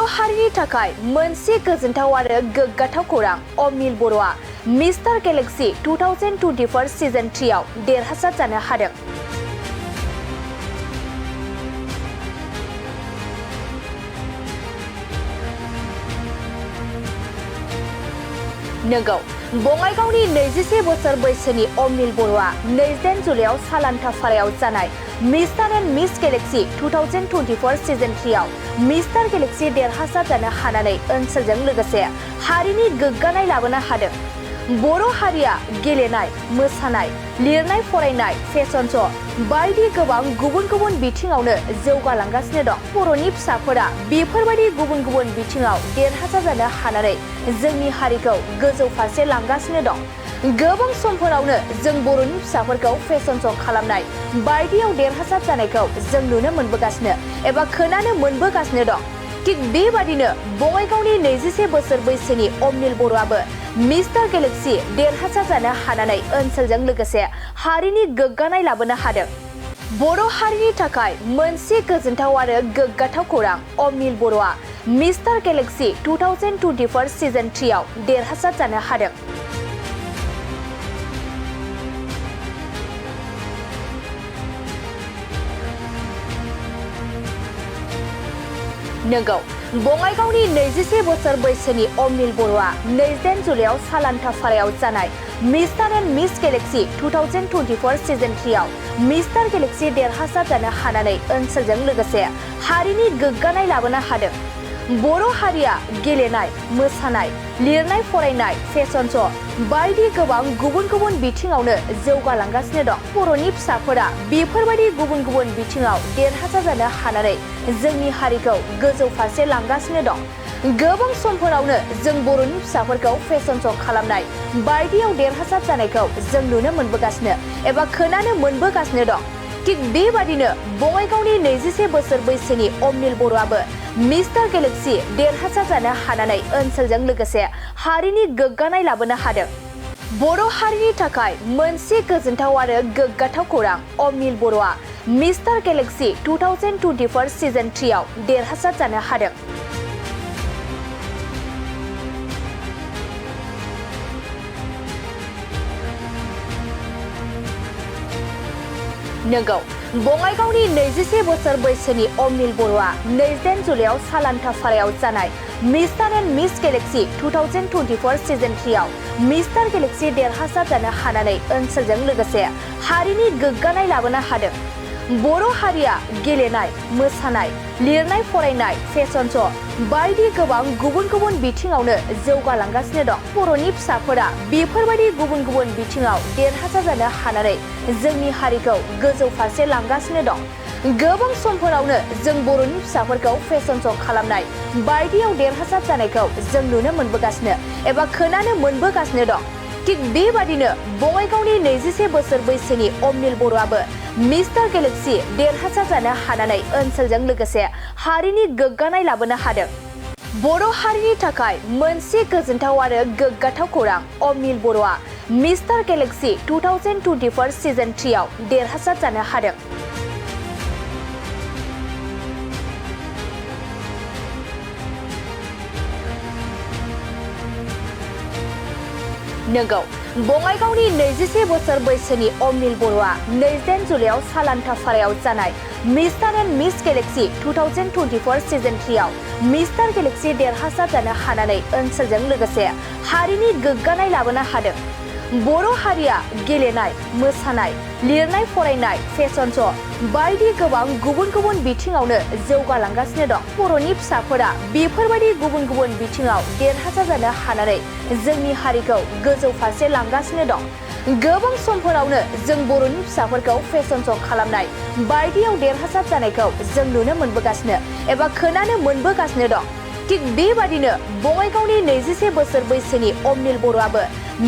हारिनि थाखाय मोनसे गोजोनथाव आरो गोग्गाथाव खौरां अमिल बर'आ मिस्टार गेलेक्सि 2024 सिजन 3 आव देरहासार जानो हादों। नंगौ, बङाइगावनि 21 बोसोर बैसोनि अमिल बर'आ 28 जुलाइआव सालान्थाफारायाव जानाय mister and miss galaxy 2024 season 3 आव मिस्टार गेलेक्सि देरहासार जानो हानानै ओनसोलजों लोगोसे हारिनि गोग्गानाय लाबोनो हादों। बर' हारिया गेलेनाय, मोसानाय, लिरनाय, फरायनाय, फेशन श' बायदि गोबां गुबुन गुबुन बिथिङावनो जौगालांगासिनो दं। बर'नि फिसाफोरा बेफोरबायदि गुबुन गुबुन बिथिङाव देरहासार जानो हानानै जोंनि हारिखौ गोजौ फारसे लांगासिनो दं। गोबां समफोरावनो जों बर'नि फिसाफोरखौ फेशन श' खालामनाय बायदियाव देरहासार जानायखौ जों नुनो मोनबोगासिनो एबा खोनानो मोनबोगासिनो दं। थिग बेबादिनो बङाइगावनि 21 बोसोर बैसोनि अमिल बर'आबो मिस्टार गेलेक्सि देरहासार जानो हानानै ओनसोलजों लोगोसे हारिनि गोग्गानाय लाबोनो हादों। बर' हारिनि थाखाय मोनसे गोजोनथाव आरो गोग्गाथाव खौरां अमिल बर'आ मिस्टार गेलेक्सि 2024 सिजन 3 आव देरहासार जानो हादों। नंगौ, बङाइगावनि 21 बोसोर बैसोनि अमिल बर'आ 28 जुलाइआव सालान्थाफारायाव जानाय mister and miss galaxy 2024 season 3 आव मिस्टार गेलेक्सि देरहासार जानो हानानै ओनसोलजों लोगोसे हारिनि गोग्गानाय लाबोनो हादों। बर' हारिया गेलेनाय, मोसानाय, लिरनाय, फरायनाय, फेशन श' बायदि गोबां गुबुन गुबुन बिथिङावनो जौगालांगासिनो दं। बर'नि फिसाफोरा बेफोरबायदि गुबुन गुबुन बिथिङाव देरहासार जानो हानानै जोंनि हारिखौ गोजौ फारसे लांगासिनो दं। गोबां समफोरावनो जों बर'नि फिसाफोरखौ फेशन श' खालामनाय बायदियाव देरहासार जानायखौ जों नुनो मोनबोगासिनो एबा खोनानो मोनबोगासिनो दं। थिग बेबादिनो बङाइगावनि 21 बोसोर बैसोनि अमिल बर'आबो मिस्टार गेलेक्सि देरहासार जानो हानानै ओनसोलजों लोगोसे हारिनि गोग्गानाय लाबोनो हादों। बर' हारिनि थाखाय मोनसे गोजोनथाव आरो गोग्गाथाव खौरां अमिल बर'आ मिस्टार गेलेक्सि 2024 सिजन 3 आव देरहासार जानो हादों। नंगौ, बङाइगावनि 21 बोसोर बैसोनि अमिल बर'आ 28 जुलाइआव सालान्थाफारायाव जानाय mister and miss galaxy 2024 season 3 आव मिस्टार गेलेक्सि देरहासार जानो हानानै ओनसोलजों लोगोसे हारिनि गोग्गानाय लाबोनो हादों। बर' हारिया गेलेनाय, मोसानाय, लिरनाय, फरायनाय, फेशन श' बायदि गोबां गुबुन गुबुन बिथिङावनो जौगालांगासिनो दं। बर'नि फिसाफोरा बेफोरबायदि गुबुन गुबुन बिथिङाव देरहासार जानो हानानै जोंनि हारिखौ गोजौ फारसे लांगासिनो दं। गोबां समफोरावनो जों बर'नि फिसाफोरखौ फेशन श' खालामनाय बायदियाव देरहासार जानायखौ जों नुनो मोनबोगासिनो एबा खोनानो मोनबोगासिनो दं। थिग बेबादिनो बङाइगावनि 21 बोसोर बैसोनि अमिल बर'आबो मिस्टार गेलेक्सि देरहासार जानो हानानै ओनसोलजों लोगोसे हारिनि गोग्गानाय लाबोनो हादों। बर' हारिनि थाखाय मोनसे गोजोनथाव आरो गोग्गाथाव खौरां अमिल बर'आ मिस्टार गेलेक्सि 2024 सिजन 3 आव देरहासार जानो हादों। नंगौ, बङाइगावनि 21 बोसोर बैसोनि अमिल बर'आ 28 जुलाइआव सालान्थाफारायाव जानाय mister and miss galaxy 2024 season 3 आव मिस्टार गेलेक्सि देरहासार जानो हानानै ओनसोलजों लोगोसे हारिनि गोग्गानाय लाबोनो हादों। बर' हारिया गेलेनाय, मोसानाय, लिरनाय, फरायनाय, फेशन श' बायदि गोबां गुबुन गुबुन बिथिङावनो जौगालांगासिनो दं। बर'नि फिसाफोरा बेफोरबायदि गुबुन गुबुन बिथिङाव देरहासार जानो हानानै जोंनि हारिखौ गोजौ फारसे लांगासिनो दं। गोबां समफोरावनो जों बर'नि फिसाफोरखौ फेशन श' खालामनाय बायदियाव देरहासार जानायखौ जों नुनो मोनबोगासिनो एबा खोनानो मोनबोगासिनो दं। थिग बेबादिनो बङाइगावनि 21 बोसोर बैसोनि अमिल बर'आबो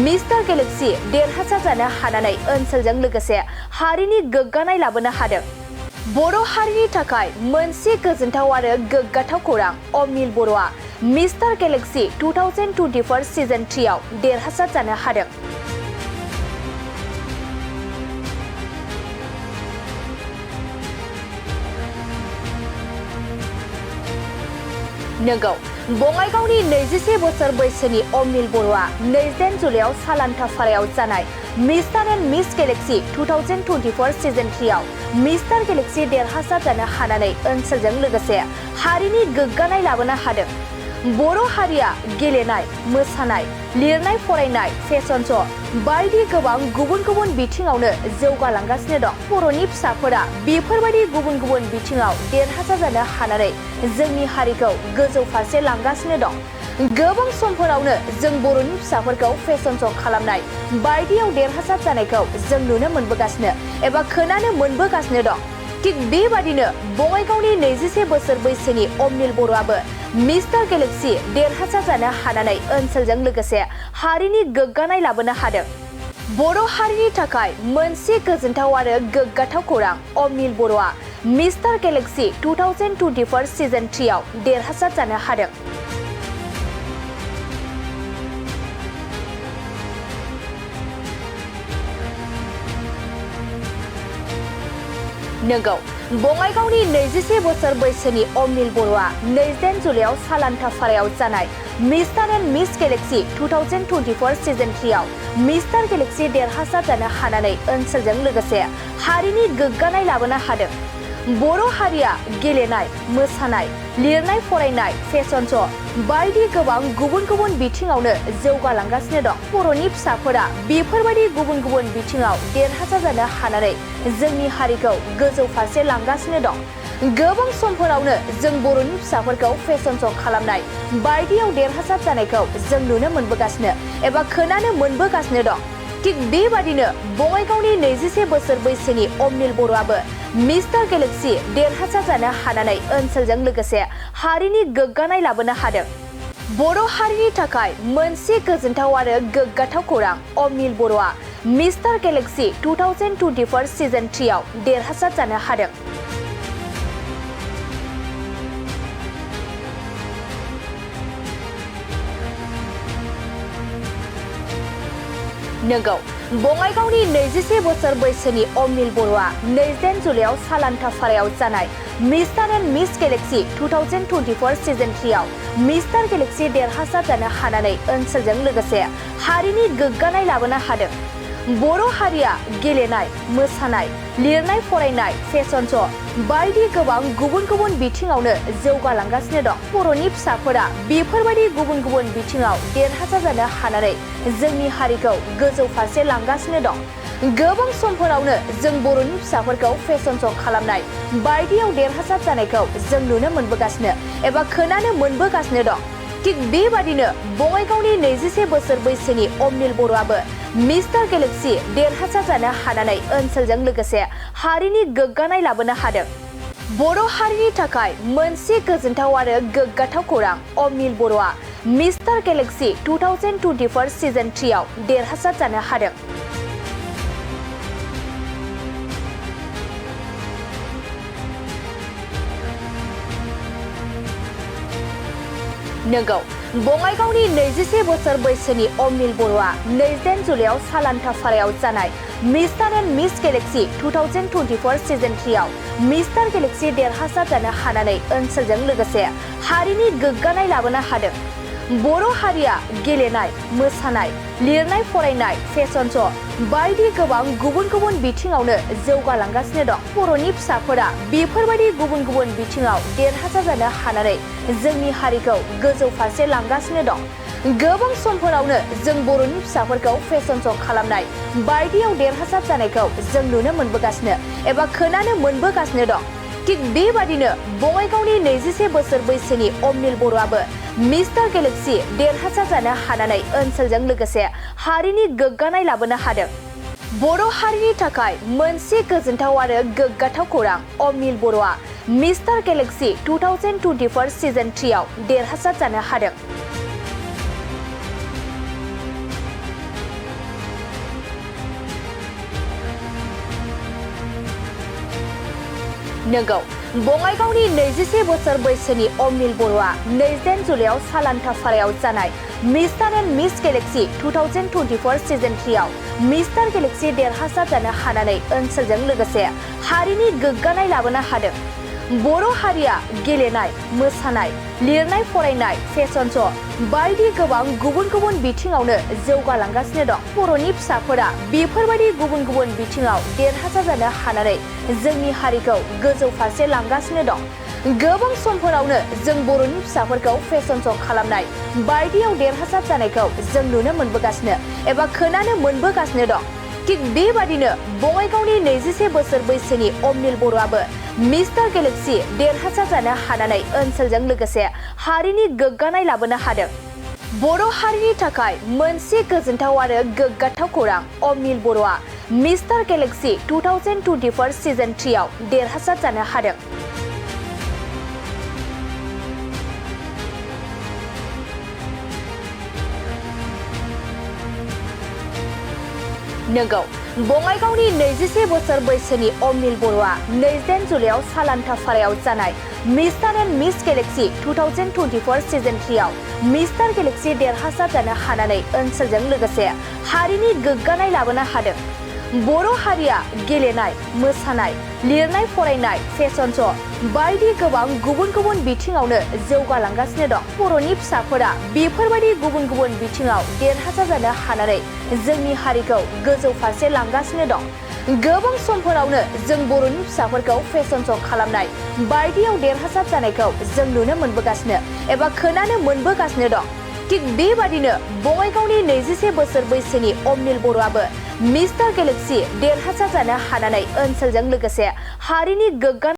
मिस्टार गेलेक्सि देरहासार जानो हानानै ओनसोलजों लोगोसे हारिनि गोग्गानाय लाबोनो हादों। बर' हारिनि थाखाय मोनसे गोजोनथाव आरो गोग्गाथाव खौरां अमिल बर'आ मिस्टार गेलेक्सि 2024 सिजन 3 आव देरहासार जानो हादों। नंगौ बङाइगावनि 21 बोसोर बैसोनि अमिल बर'आ 28 जुलाइआव सालान्थाफारायाव जानाय mister and miss galaxy 2024 season 3 आव मिस्टार गेलेक्सि देरहासार जानो हानानै ओनसोलजों लोगोसे हारिनि गोग्गानाय लाबोनो हादों। बर' हारिया गेलेनाय, मोसानाय, लिरनाय फरायनाय, फेशन श' बायदि गोबां गुबुन गुबुन बिथिङावनो जौगालांगासिनो दं। बर'नि फिसाफोरा बेफोरबायदि गुबुन गुबुन बिथिङाव देरहासार जानो हानानै जोंनि हारिखौ गोजौ फारसे लांगासिनो दं। गोबां समफोरावनो जों बर'नि फिसाफोरखौ फेशन श' खालामनाय बायदियाव देरहासार जानायखौ जों नुनो मोनबोगासिनो एबा खोनानो मोनबोगासिनो दं। थिग बेबादिनो बङाइगावनि 21 बोसोर बैसोनि अमिल बर'आबो मिस्टार गेलेक्सि देरहासार जानो हानानै ओनसोलजों लोगोसे हारिनि गोग्गानाय लाबोनो हादों। बर' हारिनि थाखाय मोनसे गोजोनथाव आरो गोग्गाथाव खौरां, अमिल बर'आ मिस्टार गेलेक्सि 2024 सिजन 3 आव देरहासार जानो हादों। नंगौ बङाइगावनि 21 बोसोर बैसोनि अमिल बर'आ 28 जुलाइआव सालान्थाफारायाव जानाय mister and miss galaxy 2024 season 3 आव मिस्टार गेलेक्सि देरहासार जानो हानानै ओनसोलजों लोगोसे हारिनि गोग्गानाय लाबोनो हादों। बर' हारिया गेलेनाय, मोसानाय, लिरनाय फरायनाय, फेशन श' बायदि गोबां गुबुन गुबुन बिथिङावनो जौगालांगासिनो दं। बर'नि फिसाफोरा बेफोरबायदि गुबुन गुबुन बिथिङाव देरहासार जानो हानानै जोंनि हारिखौ गोजौ फारसे लांगासिनो दं। गोबां समफोरावनो जों बर'नि फिसाफोरखौ फेशन श' खालामनाय बायदियाव देरहासार जानायखौ जों नुनो मोनबोगासिनो एबा खोनानो मोनबोगासिनो दं। थिग बेबादिनो बङाइगावनि 21 बोसोर बैसोनि अमिल बर'आबो मिस्टार गेलेक्सि देरहासार जानो हानानै ओनसोलजों लोगोसे हारिनि गोग्गानाय लाबोनो हादों। बर' हारिनि थाखाय मोनसे गोजोनथाव आरो गोग्गाथाव खौरां, अमिल बर'आ मिस्टार गेलेक्सि 2024 सिजन 3 आव देरहासार जानो हादों। नंगौ बङाइगावनि 21 बोसोर बैसोनि अमिल बर'आ 28 जुलाइआव सालान्थाफारायाव जानाय mister and miss galaxy 2024 season 3 आव मिस्टार गेलेक्सि देरहासार जानो हानानै ओनसोलजों लोगोसे हारिनि गोग्गानाय लाबोनो हादों। बर' हारिया गेलेनाय, मोसानाय, लिरनाय फरायनाय, फेशन श' बायदि गोबां गुबुन गुबुन बिथिङावनो जौगालांगासिनो दं। बर'नि फिसाफोरा बेफोरबायदि गुबुन गुबुन बिथिङाव देरहासार जानो हानानै जोंनि हारिखौ गोजौ फारसे लांगासिनो दं। गोबां समफोरावनो जों बर'नि फिसाफोरखौ फेशन श' खालामनाय बायदियाव देरहासार जानायखौ जों नुनो मोनबोगासिनो एबा खोनानो मोनबोगासिनो दं। थिग बेबादिनो बङाइगावनि 21 बोसोर बैसोनि अमिल बर'आबो मिस्टार गेलेक्सि देरहासार जानो हानानै ओनसोलजों लोगोसे हारिनि गोग्गानाय लाबोनो हादों। बर' हारिनि थाखाय मोनसे गोजोनथाव आरो गोग्गाथाव खौरां, अमिल बर'आ मिस्टार गेलेक्सि 2024 सिजन 3 आव देरहासार जानो हादों। नंगौ बङाइगावनि 21 बोसोर बैसोनि अमिल बर'आ 28 जुलाइआव सालान्थाफारायाव जानाय mister and miss galaxy 2024 season 3 आव मिस्टार गेलेक्सि देरहासार जानो हानानै ओनसोलजों लोगोसे हारिनि गोग्गानाय लाबोनो हादों। बर' हारिया गेलेनाय, मोसानाय, लिरनाय फरायनाय, फेशन श' बायदि गोबां गुबुन गुबुन बिथिङावनो जौगालांगासिनो दं। बर'नि फिसाफोरा बेफोरबायदि गुबुन गुबुन बिथिङाव देरहासार जानो हानानै जोंनि हारिखौ गोजौ फारसे लांगासिनो दं। गोबां समफोरावनो जों बर'नि फिसाफोरखौ फेशन श' खालामनाय बायदियाव देरहासार जानायखौ जों नुनो मोनबोगासिनो एबा खोनानो मोनबोगासिनो दं। थिग बेबादिनो बङाइगावनि 21 बोसोर बैसोनि अमिल बर'आबो मिस्टार गेलेक्सि देरहासार जानो हानानै ओनसोलजों लोगोसे हारिनि गोग्गानाय लाबोनो हादों। बर' हारिनि थाखाय मोनसे गोजोनथाव आरो गोग्गाथाव खौरां, अमिल बर'आ मिस्टार गेलेक्सि 2024 सिजन 3 आव देरहासार जानो हादों। नंगौ बङाइगावनि 21 बोसोर बैसोनि अमिल बर'आ 28 जुलाइआव सालान्थाफारायाव जानाय mister and miss galaxy 2024 season 3 आव मिस्टार गेलेक्सि देरहासार जानो हानानै ओनसोलजों लोगोसे हारिनि गोग्गानाय लाबोनो हादों। बर' हारिया गेलेनाय, मोसानाय, लिरनाय फरायनाय, फेशन श' बायदि गोबां गुबुन गुबुन बिथिङावनो जौगालांगासिनो दं। बर'नि फिसाफोरा बेफोरबायदि गुबुन गुबुन बिथिङाव देरहासार जानो हानानै जोंनि हारिखौ गोजौ फारसे लांगासिनो दं। गोबां समफोरावनो जों बर'नि फिसाफोरखौ फेशन श' खालामनाय बायदियाव देरहासार जानायखौ जों नुनो मोनबोगासिनो एबा खोनानो मोनबोगासिनो दं। थिग बेबादिनो बङाइगावनि 21 बोसोर बैसोनि अमनिल बर'आबो मिस्टार गेलेक्सि देरहासार जानो हानानै ओनसोलजों लोगोसे हारिनि गोग्गानाय लाबोनो हादों। बर' हारिनि थाखाय मोनसे गोजोनथाव आरो गोग्गाथाव खौरां, अमनिल बर'आ मिस्टार गेलेक्सि 2024 सिजन 3 आव देरहासार जानो हादों। नंगौ, बङाइगावनि 21 बोसोर बैसोनि अमनिल बर'आ 28 जुलाइआव सालान्थाफारायाव जानाय mister and miss galaxy 2024 season 3 आव मिस्टार गेलेक्सि देरहासार जानो हानानै ओनसोलजों लोगोसे हारिनि गोग्गानाय लाबोनो हादों। बर' हारिया गेलेनाय, मोसानाय, लिरनाय फरायनाय, फेशन श' बायदि गोबां गुबुन गुबुन बिथिङावनो जौगालांगासिनो दं। बर'नि फिसाफोरा बेफोरबायदि गुबुन गुबुन बिथिङाव देरहासार जानो हानानै जोंनि हारिखौ गोजौ फारसे लांगासिनो दं। गोबां समफोरावनो जों बर'नि फिसाफोरखौ फेशन श' खालामनाय बायदियाव देरहासार जानायखौ जों नुनो मोनबोगासिनो एबा खोनानो मोनबोगासिनो दं। थिग बेबादिनो बङाइगावनि 21 बोसोर बैसोनि अमनिल बर'आबो मिस्टार गेलेक्सि देरहासार जानो हानानै ओनसोलजों लोगोसे हारिनि गोग्गानाय